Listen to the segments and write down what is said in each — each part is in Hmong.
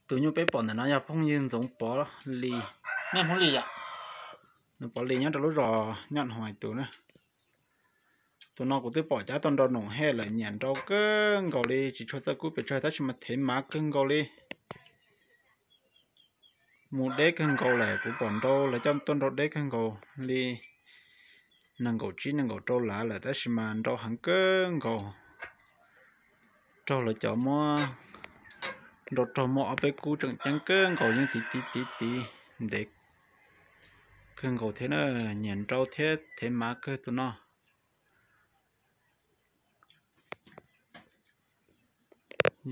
Tus nyuj peb pom ntawm no yog phooj ywg Ntxoov Pov Lis, Ntxoov Pov Lis nyob rau lub zos Nyaj Hais tus na. Tus no kuv twb pom cab tau nrau noom hej lawm, nyiam nrau kawg nkaus li, tsis tshua txawj kub pes tsawg tab sis mas thev mav kawg nkaus li. Mus deb kawg nkaus lawm, kuv pom nrau lawv coj tuaj nrau deb kawg nkaus li, nees nkaum tsib nees nkaum rau lav lawm tab sis mas nrau heev kawg nkaus. Raug lawv cov muab nrau raug muaj ob peb kub tseem ceeb kawg nkaus, yeej tiv tiv tiv tiv ntev kawg nkaus thiab na, nyiam nrau thiab thev mav kawg tus no.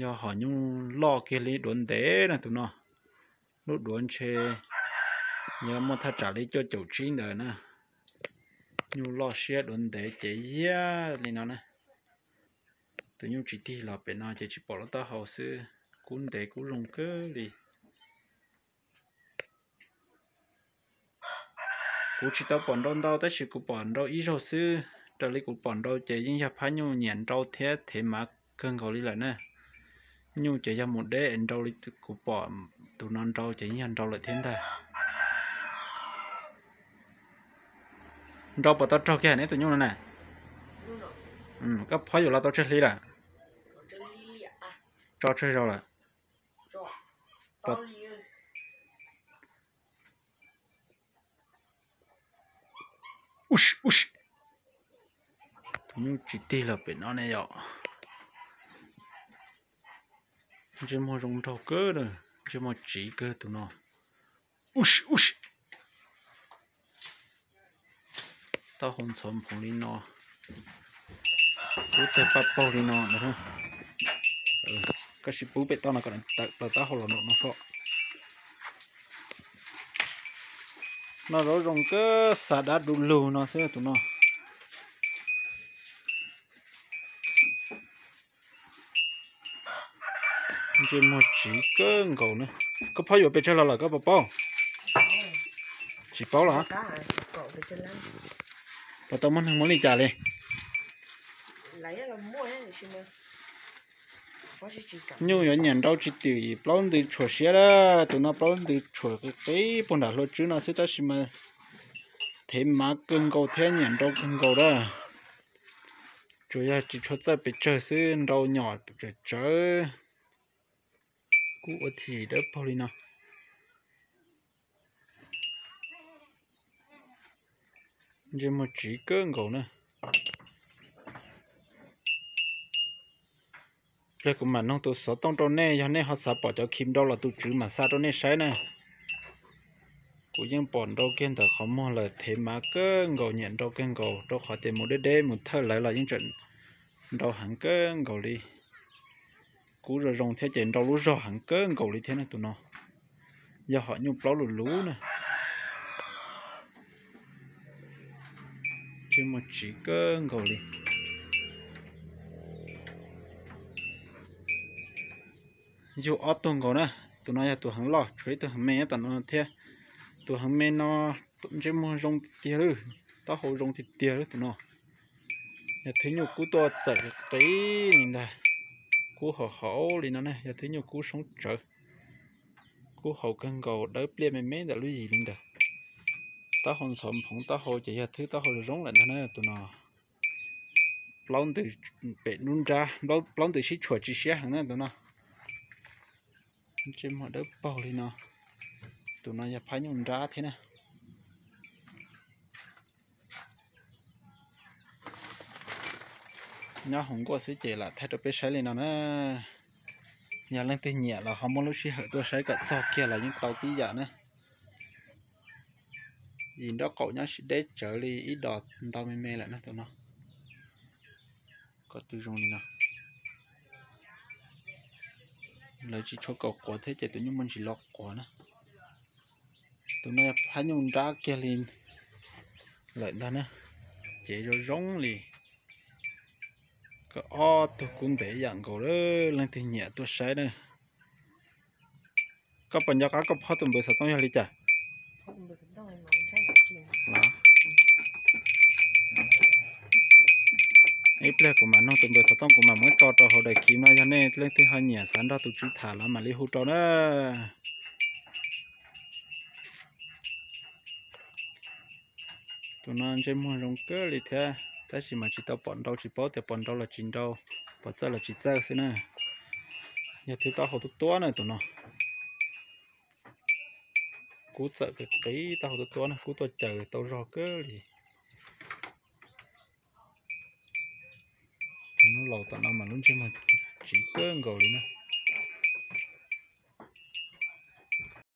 Yog hom nyuj loj kiag li duav ntev na tus no. Lub duav ntshe yog muaj thaj tsam li cuaj caum tsib ntawd na. Nyuj loj siab duav ntev ces yag li no na. Tus nyuj tsis tig los pem no ces tsis pom lub taub hau xwb, kub ntev kub zoo kawg li. Kuv tsis tau pom nrau ntau tab sis kuv pom nrau ib zaug xwb. Raws li kuv pom nrau ces yeej yog phab nyuj nyiam nrau thiab thev mav kawg nkaus li lawm na. Nyuj ces yog mus deb nrau li kuv pom tus no nrau ces yeej yog nrau lawm thiab ntag. Nrau puas tau raug kiag neb tus nyuj no na? Koj phob yuav los tau tsawg hli lawm? Tso tsawg zaus lawm? Tus nyuj tsis tig los pem no ne yom. Ntsej muag zoo nraug kawg, ntsej muag tsiv kawg tus no. Taub hau ntxhov nphoov li no, pub tawg paj paug li no. Koj sim pub pem toj no kom tawm plaws taub hau los nraum no so. Noj zaub zoo kawg, xa dab du lug no xwb tus no. Ntsej muag tsiv kawg nkaus na. Koj phob yuav pes tsawg los lawm koj puas paub? Tsis paub los? Puas tau muaj neeg muab li cas li? Nyuj yuav nyiam nrau tsis twm, plaub ntws tshuam siab dab. Tus no plaub ntws tshuam qis qis puag nram hlua tswb no xwb tab sis mas thev mav kawg nkaus thiab nyiam nrau kawg nkaus dab. Tsuas yog tsis tshua txawj pes tsawg xwb, nrau nyom tsawv tsawv, kub ua thim dawb paug li no. Ntsej muag tsiv kawg nkaus na. Pliag kuv mam noog tus xov tooj rau nej, yog nej ho xav pom cov khiv nrau los tus tswv mam xa rau nej saib na. Kuv yeej pom nrau kiag ntawm qhov muag lawm, thev mav kawg nkaus, nyiam nrau kawg nkaus, rau qhov tias mus deb deb mus thawj lawv los yeej tseem nrau heev kawg nkaus li. Kub zoo zoo thiab ces nrau lub zog heev kawg nkaus li thiab na tus no. Yog hom nyuj plaub lus luv na. Ntsej muag tsiv kawg nkaus li. Yug ob tug nkaus na, tus no yog tus heev loj, tshuav ib tug heev me tom no thiab. Tus heev me no ntsej muag zoo tiag tiag lawm, taub hau zoo tiag tiag lawm tus no. Yog thwb nyuj kub tuaj txawm qis li ntag, kub haus haus li no na, yog thwb nyuj kub soob tsawv, kub haus kawg nkaus, dawb pliaj me me ntawm lub yim li ntawd. Taub hau ntxhov nphoov, taub hau ces yog thwb taub hau zoo zoo lawm ntag na tus no. Plaub ntws pem nruab nrab, plaub ntws sib tshuam tsis siab heev na tus no. Ntsej muag dawb paug li no. Tus no yog phab nyuj nrab thiab na. Nyob hauv nkuaj xwb ces lam thaij rau peb saib li no na. Yog leej twg nyiam los ho muab lub sij hawm tuaj saib kom txog kiag los yeej tau tib yam na. Yim nraub qaum nyob sib deb tsawv li ib dos ntau me me lawm na tus no. Kom tus zoo li no. Lawv tsis tshua kaum quav thiab ces tus nyuj muaj ntsis lo quav na. Tus no yog phab nyuj nrab kiag li lawm ntag na. Ces zoo zoo li. Koj ob tug kub ntev yam nkaus, leej twg nyiam tuaj saib na. Koj puas nco qab koj phob tus npawb xov tooj yog li cas? Ib pliag kuv mam nug tus npawb xov tooj, kuv mam muab tso rau hauv daim khiv no, yog nej leej twg ho nyiam xav nrog tus tswv tham los mam li hu rau na. Tus no ntsej muag zoo kawg li thiab, tab sis mas tsis tau pom nrau, tsis paub tias pom nrau los tsis nrau, pom txawj los tsis txawj xwb na. Yog tus taub hau tuab tuab na tus no. Kub txawm qis qis taub hau tuab tuab na, kub tuaj caws tau zog kawg li. Lub laus tom no mas lub ntsej muag tsiv kawg nkaus li na.